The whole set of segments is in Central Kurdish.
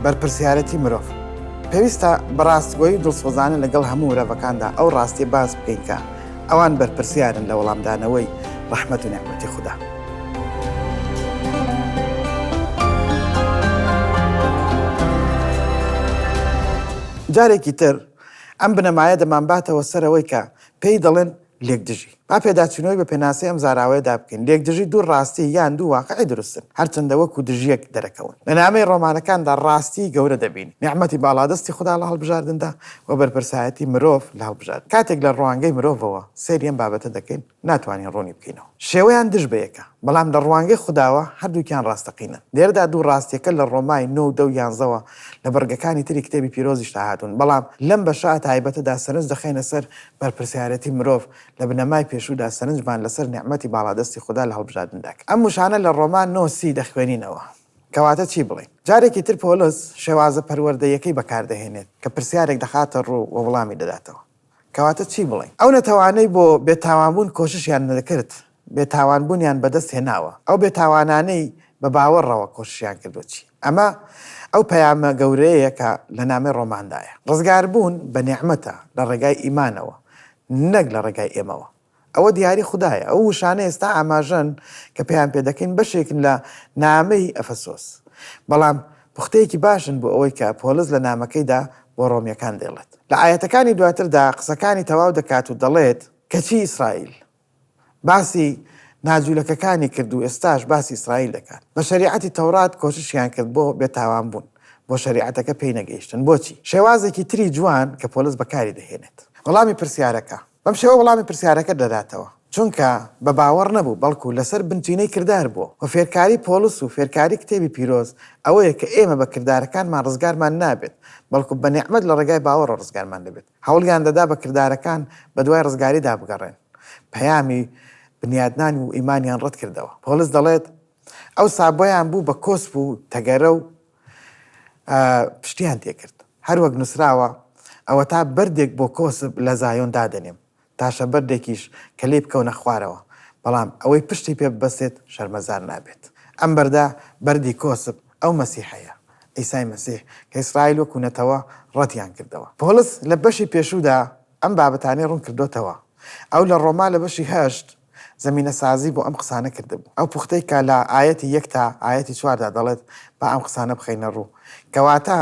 بەرپرسیارێتی مرۆڤ. پێویستە بە ڕاستگۆیی و دڵسۆزانە لەگەڵ هەموو مرۆڤەکاندا ئەو ڕاستیە باس بکەین کە ئەوان بەرپرسیارن لە وەڵامدانەوەی ڕەحمەت و نیعمەتی خودا. جارێکی تر ئەم بنەمایە دەمانباتەوە سەر ئەوەی کە پێی دەڵێن لێکدژی. با پێداچوونەوەی بە پێناسەی ئەم زاراوەیەدا بکەین، لێکدژی دوو ڕاستی یان دوو واقعی دروستن، هەرچەندە وەکو دژیەک دەرەکەون. لە نامەی ڕۆمانەکاندا ڕاستیی گەورە دەبینین، نیعمەتی باڵادەستی خودا لە هەڵبژاردندا و بەرپرسایەتی مرۆڤ لە هەڵبژاردن. کاتێک لە ڕوانگەی مرۆڤەوە سەیری ئەم بابەتە دەکەین، ناتوانین ڕوونی بکەینەوە. شێوەیان دژ بە یەکە، بەڵام لە ڕوانگەی خوداوە هەردووکیان ڕاستەقینەن. لێرەدا دوو ڕاستییەکە لە ڕۆمای نۆ و دە و یانزەوە لە بڕگەکانی تری کتێبی پیرۆزیشدا هاتوون، بەڵام لەم بەشە تایبەتەدا سەرنج دەخەینە سەر بەرپرسیارێتی مرۆڤ لە بنەمای پێشوودا سەرنجمان لەسەر نیعمەتی باڵادەستی خودا لە هەڵبژاردندا کرد. ئەم وشانە لە ڕۆما نۆ سی دەخوێنینەوە. کەواتە چی بڵێین؟ جارێکی تر پۆڵس شێوازە پەروەردەییەکەی بەکاردەهێنێت کە پرسیارێک دەخاتە ڕوو و وڵامی دەداتەوە. کەواتە چی بڵێین؟ ئەو نەتەوانەی بۆ بێتاوانبوون کۆششیان نەدەکرد، بێتاوانبوونیان بەدەست هێناوە. ئەو بێتاوانانەی بە باوەڕەوە کۆششیان کردووە چی؟ ئەمە ئەو پەیامە گەورەیەیە کە لە نامەی ڕۆماندایە. ڕزگاربوون بە نیعمەتە لە ڕێگای ئیمانەوە نەک لە ڕێگای ئێمەوە. ئەوە دیاری خودایە. ئەو وشانە ئێستا ئاماژەن کە پێیان پێ دەکەین بەشێکن لە نامەی ئەفەسۆس. بەڵام پوختەیەکی باشن بۆ ئەوەی کە پۆڵس لە نامەکەیدا بۆ ڕۆمییەکان دەیڵێت. لە ئایەتەکانی دواتردا قسەکانی تەواو دەکات و دەڵێت، کەچی ئیسرائیل. باسی ناجولەکەکانی کرد و ئێستاش باسی ئیسرائیل دەکات. بە شەریعەتی تەورات کۆششیان کرد بۆ بێتاوان بوون، بۆ شەریعەتەکە پێی نەگەیشتن. بۆچی؟ شێوازێکی تری جوان کە پۆلس بەکاری دەهێنێت. وەڵامی پرسیارەکە. بەم شێوە وەڵامی پرسیارەکە دەداتەوە. چونکە بە باوەڕ نەبوو، بەڵکو لەسەر بنچینەی کردار بووە. وە فێرکاری پۆڵس و فێرکاری کتێبی پیرۆز ئەوەیە کە ئێمە بە کردارەکانمان ڕزگارمان نابێت، بەڵکو بە نیعمەت لە ڕێگای باوەڕەوە ڕزگارمان دەبێت. هەوڵیان دەدا بە کردارەکان بەدوای ڕزگاریدا بگەڕێن. پەیامی بنیادنان و ئیمانیان ڕەتکردەوە. پۆڵس دەڵێت، ئەوسا بۆیان بوو بە کۆسپ و تەگەرە و پشتیان تێکرد. هەروەک نووسراوە، ئەوەتا بەردێک بۆ کۆسپ لە زایۆن دادەنێم، تاشە بەردێکیش کە لێی بکەونە خوارەوە، بەڵام ئەوەی پشتی پێ ببەستێت شەرمەزار نابێت. ئەم بەردە، بەردی کۆسپ، ئەو مەسیحەیە، عیسای مەسیح، کە ئیسرائیل وەکو نەتەوە ڕەتیان کردەوە. پۆڵس لە بەشی پێشوودا ئەم بابەتانەی ڕوون کردۆتەوە. ئەو لە ڕۆما لە بەشی هەشت زەمینەسازی بۆ ئەم قسانە کردبوو. ئەو پوختەی کە لە ئایەتی یەک تا ئایەتی چواردا دەڵێت با ئەم قسانە بخەینە ڕوو. کەواتە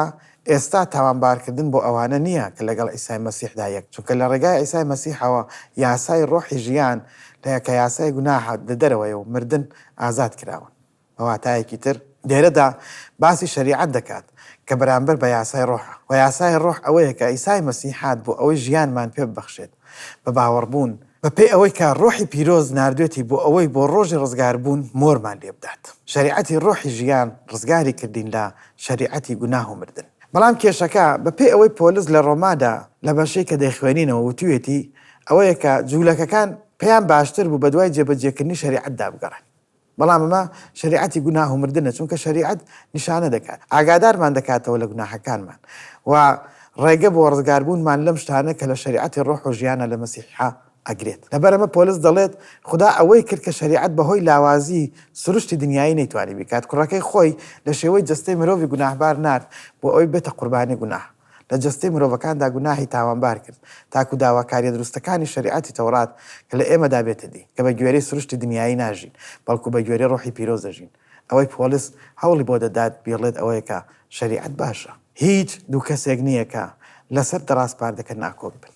ئێستا تاوانبارکردن بۆ ئەوانە نییە کە لەگەڵ عیسای مەسیحدا یەک، چونکە لە ڕێگای عیسای مەسیحەوە یاسای ڕۆحی ژیان لە کە یاسای گوناهە لە دەرەوەیە و مردن ئازاد کراون. بە واتایەکی تر، لێرەدا باسی شەریعەت دەکات کە بەرامبەر بە یاسای ڕۆحە. وە یاسای ڕۆح ئەوەیە کە عیسای مەسیح هات بۆ ئەوەی ژیانمان پێ ببەخشێت بە باوەڕبوون، بەپێی ئەوەی کە ڕۆحی پیرۆز ناردوێتی بۆ ئەوەی بۆ ڕۆژی ڕزگاربوون مۆرمان لێ بدات. شەریعەتی ڕۆحی ژیان ڕزگاری کردین لە شەریعەتی گوناه و مردن. بەڵام کێشەکە، بەپێی ئەوەی پۆلس لە ڕۆمادا لە بەشەی کە دەیخوێنینەوە وتوویەتی، ئەوەیە کە جوولەکەکان پێیان باشتر بوو بەدوای جێبەجێکردنی شەریعەتدا بگەڕێن. بەڵام ئەمە شەریعەتی گوناه و مردنە، چونکە شەریعەت نیشانە دەکات، ئاگادارمان دەکاتەوە لە گوناهەکانمان و ڕێگە بۆ ڕزگاربوونمان لەم شتانە کە لە شەریعەتی ڕۆح و ژیانە لە مەسیحا ئەگرێت. لەبەر ئەمە پۆلس دەڵێت، خودا ئەوەی کرد کە شەریعەت بەهۆی لاوازی سروشتی دنیایی نەیتوانی بیکات، کوڕەکەی خۆی لە شێوەی جەستەی مرۆڤی گوناهبار نارد بۆ ئەوەی ببێتە قوربانی گوناه. لە جەستەی مرۆڤەکاندا گوناهی تاوانبار کرد، تاکو داواکارییە دروستەکانی شەریعەتی تەورات کە لە ئێمەدا بێتە دی، کە بە گوێرەی سروشتی دنیایی ناژین، بەڵکو بە گوێرەی ڕۆحی پیرۆز دەژین. ئەوەی پۆڵس هەوڵی بۆ دەدات بیڵێت ئەوەیە کە شەریعەت باشە. هیچ دوو کەسێک نییە کە لەسەر دەڕاسپاردەکە ناکۆک بن،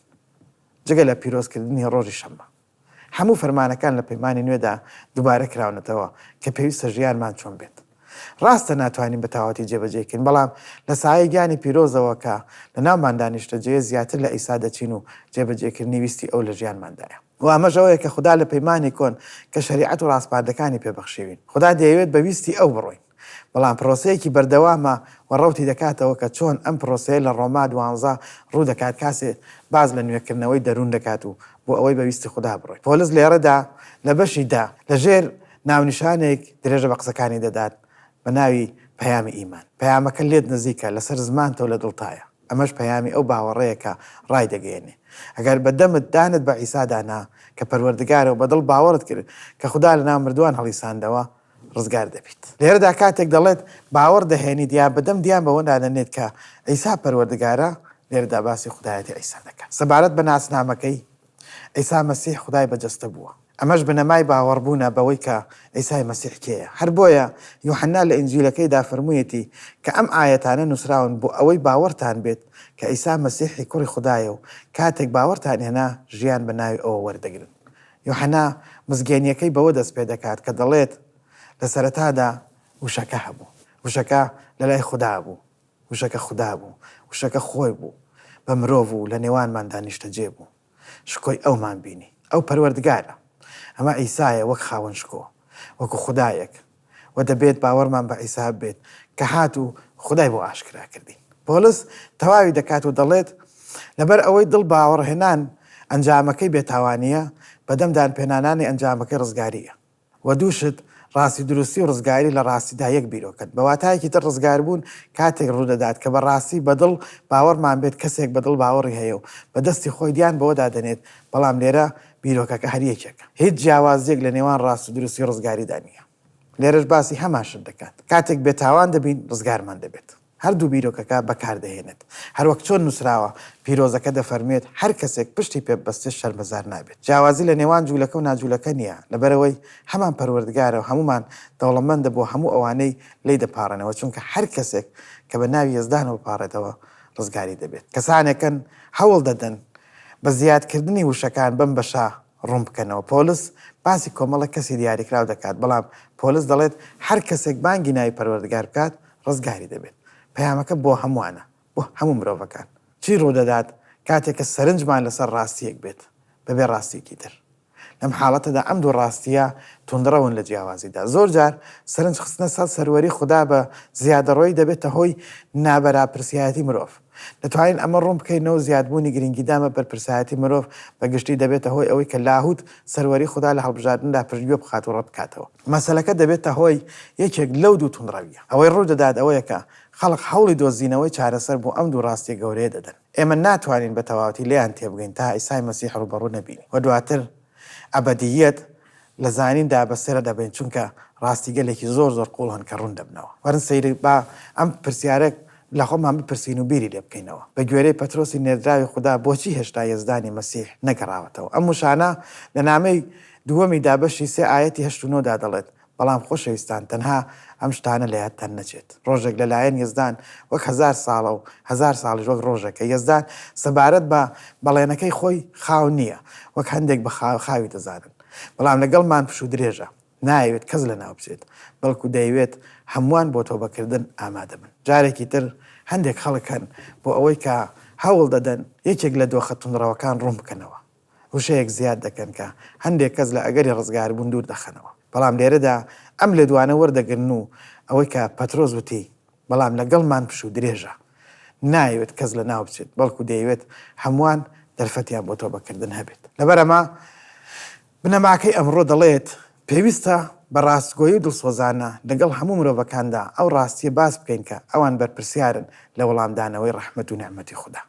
جگە لە پیرۆزکردنی ڕۆژی شەممە. هەموو فەرمانەکان لە پەیمانی نوێدا دووبارە کراونەتەوە کە پێویستە ژیانمان چۆن بێت. ڕاستە ناتوانین بە تەواوەتی جێبەجێی کەین، بەڵام لە سایەی گیانی پیرۆزەوە کە لەناوماندا نیشتەجێیە زیاتر لە عیسا دەچین و جێبەجێکردنی ویستی ئەو لە ژیانماندایە. وە ئەمەش ئەوەیە کە خودا لە پەیمانی کۆن کە شەریعەت و ڕاسپاردەکانی پێ بەخشیوین. خودا دەیەوێت بە ویستی ئەو بڕۆین. بەڵام پرۆسەیەکی بەردەوامە و ڕەوتی دەکاتەوە کە چۆن ئەم پرۆسەیە لە ڕۆما دوانزە ڕوو دەکات کاسێ باس لە نوێکردنەوەی دەروون دەکات و بۆ ئەوەی بە ویستی خودا بڕۆین. پۆلس لێڕەدا لە بەشی دە لە ژێر ناونیشانێک درێژە بە قسەکانی دەدات بە ناوی پەیامی ئیمان. پەیامەکە لێت نزیکە، لەسەر زمانتە و لە دڵتایە. ئەمەش پەیامی ئەو باوەڕەیە کە ڕایدەگەیەنێ. ئەگەر بە دەمت دانت بە عیسادا نا کە پەروەردگارە و بە دڵ باوەڕت کرد کە خودا لەناو مردووان هەڵیساندەوە، ڕزگار دەبیت. لێرەدا کاتێک دەڵێت باوەڕ دەهێنیت یا بەدەم دیان بەوەدا دەنێت کە عیسا پەروەردگارە، لێرەدا باسی خودایەتی عیسا دەکات. سەبارەت بە ناسنامەکەی، عیسا مەسیح خودای بە جەستە بووە. ئەمەش بنەمای باوەڕبوونە بەوەی کە عیسای مەسیح کێیە. هەر بۆیە یوحەنا لە ئینجیلەکەیدا فەرموویەتی کە ئەم ئایەتانە نووسراون بۆ ئەوەی باوەڕتان بێت کە عیسا مەسیحی کوڕی خودایە و کاتێک باوەڕتان هێنا ژیان بە ناوی ئەوە وەردەگرن. یوحەنا مزگێنییەکەی بەوە دەست پێ دەکات کە دەڵێت، لە سەرەتادا وشەکە هەبوو. وشەکە لە لای خودا بوو. وشەکە خودا بوو. وشەکە خۆی بوو بە مرۆڤ و لە نێوانماندا نیشتەجێ بوو. شکۆی ئەومان بینی. ئەو پەروەردگارە. ئەمە عیسایە وەک خاوەن شکۆ، وەکو خودایەک. وە دەبێت باوەڕمان بە عیسا بێت کە هات و خودای بۆ ئاشکرا کردین. پۆڵس تەواوی دەکات و دەڵێت، لەبەر ئەوەی دڵ باوەڕهێنان ئەنجامەکەی بێتاوانییە، بەدەم دانپێنانانی ئەنجامەکەی ڕزگارییە. وە دوو شت، ڕاستی دروستی و ڕزگاری لە ڕاستیدا یەک بیرۆکەن. بە واتایەکی تر ڕزگاربوون کاتێک ڕوودەدات کە بە ڕاستی بە دڵ باوەڕمان بێت کەسێک بە دڵ باوەڕی هەیە و بە دەستی خۆی دیان بەوەدا دەنێت، بەڵام لێرە بیرۆکەکە هەر یەکێکە. هیچ جیاوازییەک لە نێوان ڕاست و دروستی و ڕزگاریدا نییە. لێرەش باسی هەمان شت دەکات. کاتێک بێتاوان دەبین ڕزگارمان دەبێت. هەردوو بیرۆکەکە بەکاردەهێنێت. هەروەک چۆن نووسراوە، پیرۆزەکە دەفەرموێت، هەر کەسێک پشتی پێ ببەستێت شەرمەزار نابێت. جیاوازی لە نێوان جوولەکە و ناجوولەکە نییە، لەبەرئەوەی هەمان پەروەردگارە و هەموومان دەوڵەمەندە بۆ هەموو ئەوانەی لێی دەپاڕێنەوە، چونکە هەر کەسێک کە بە ناوی یەزدانەوە بپاڕێتەوە ڕزگاری دەبێت. کەسانێکن هەوڵ دەدەن بە زیادکردنی وشەکان بەم بەشە ڕوون بکەنەوە. پۆلس باسی کۆمەڵێک کەسی دیاریکراو دەکات، بەڵام پۆلس دەڵێت هەر کەسێک بانگی ناوی پەروەردگار بکات ڕزگاری دەبێت. پەیامەکە بۆ هەمووانە، بۆ هەموو مرۆڤەکان. چی ڕوودەدات کاتێک کە سەرنجمان لەسەر ڕاستییەک بێت بەبێ ڕاستییەکی تر؟ لەم حاڵەتەدا ئەم دوو ڕاستییە توندڕەون لە جیاوازیدا. زۆرجار سەرنج خستنە سەر سەروەری خودا بە زیادەڕۆیی دەبێتە هۆی نابەراپرسیایەتی مرۆڤ. دەتوانین ئەمە ڕوون بکەینەوە زیادبوونی گرنگیدان بە بەرپرسایەتی مرۆڤ بە گشتی دەبێتە هۆی ئەوەی کە لاهوت سەروەری خودا لە هەڵبژاردندا پشتگوێ بخات و ڕەت بکاتەوە. مەسەلەکە دەبێتە هۆی یەکێک لەو دوو توندڕەوییە. ئەوەی ڕوو دەدات ئەوەیە کە خەڵک هەوڵی دۆزینەوەی چارەسەر بۆ ئەم دوو ڕاستییە گەورەیە دەدەن. ئێمە ناتوانین بە تەواوەتی لێیان تێبگەین تا عیسای مەسیح ڕووبەڕوو نەبینین و دواتر ئەبەدییەت لە زانیندا بەسەر دەبەین چونکە ڕاستیگەلێکی زۆر زۆر قووڵ هەن کە ڕوون دەبنەوە. وەرن سەیری با ئەم پرسیارە لە خۆمان بپرسین و بیری لێ بکەینەوە. بە گوێرەی پەترۆسی نێردراوی خودا بۆچی هێشتا یەزدانی مەسیح نەگەڕاوەتەوە؟ ئەم وشانە لە نامەی دووەمیدا بەشی سێ ئایەتی هەشت و نۆ دا دەڵێت، بەڵام خۆشەویستان تەنها ئەم شتانە لە یادتان نەچێت، ڕۆژێک لە لایەن یەزدان وەک هەزار ساڵە و هەزار ساڵیش وەک ڕۆژێکە. یەزدان سەبارەت بە بەڵێنەکەی خۆی خاو نییە، وەک هەندێک بە خاوی دەزانن، بەڵام لەگەڵمان پشوودرێژە، نایەوێت کەس لەناو بچێت، بەڵکو دەیەوێت هەمووان بۆ تۆبەکردن ئامادە بن. جارێکی تر هەندێک خەڵک هەن بۆ ئەوەی کە هەوڵ دەدەن یەکێک لە دۆخە توندڕەوەکان ڕوون بکەنەوە، وشەیەک زیاد دەکەن کە هەندێک کەس لە ئەگەری ڕزگاربوون دوور دەخەنەوە. بەڵام لێرەدا ئەم لێدوانە وەردەگرن و ئەوەی کە پەترۆس وتی، بەڵام لەگەڵمان پشوو درێژە. نایەوێت کەس لەناو بچێت، بەڵکو دەیەوێت هەمووان دەرفەتیان بۆ تۆبەکردن هەبێت. لەبەر ئەمە بنەماکەی ئەمڕۆ دەڵێت، پێویستە بە ڕاستگۆیی و دڵسۆزانە لەگەڵ هەموو مرۆڤەکاندا ئەو ڕاستییە باس بکەین کە ئەوان بەرپرسیارن لە وەڵامدانەوەی ڕەحمەت و نیعمەتی خودا.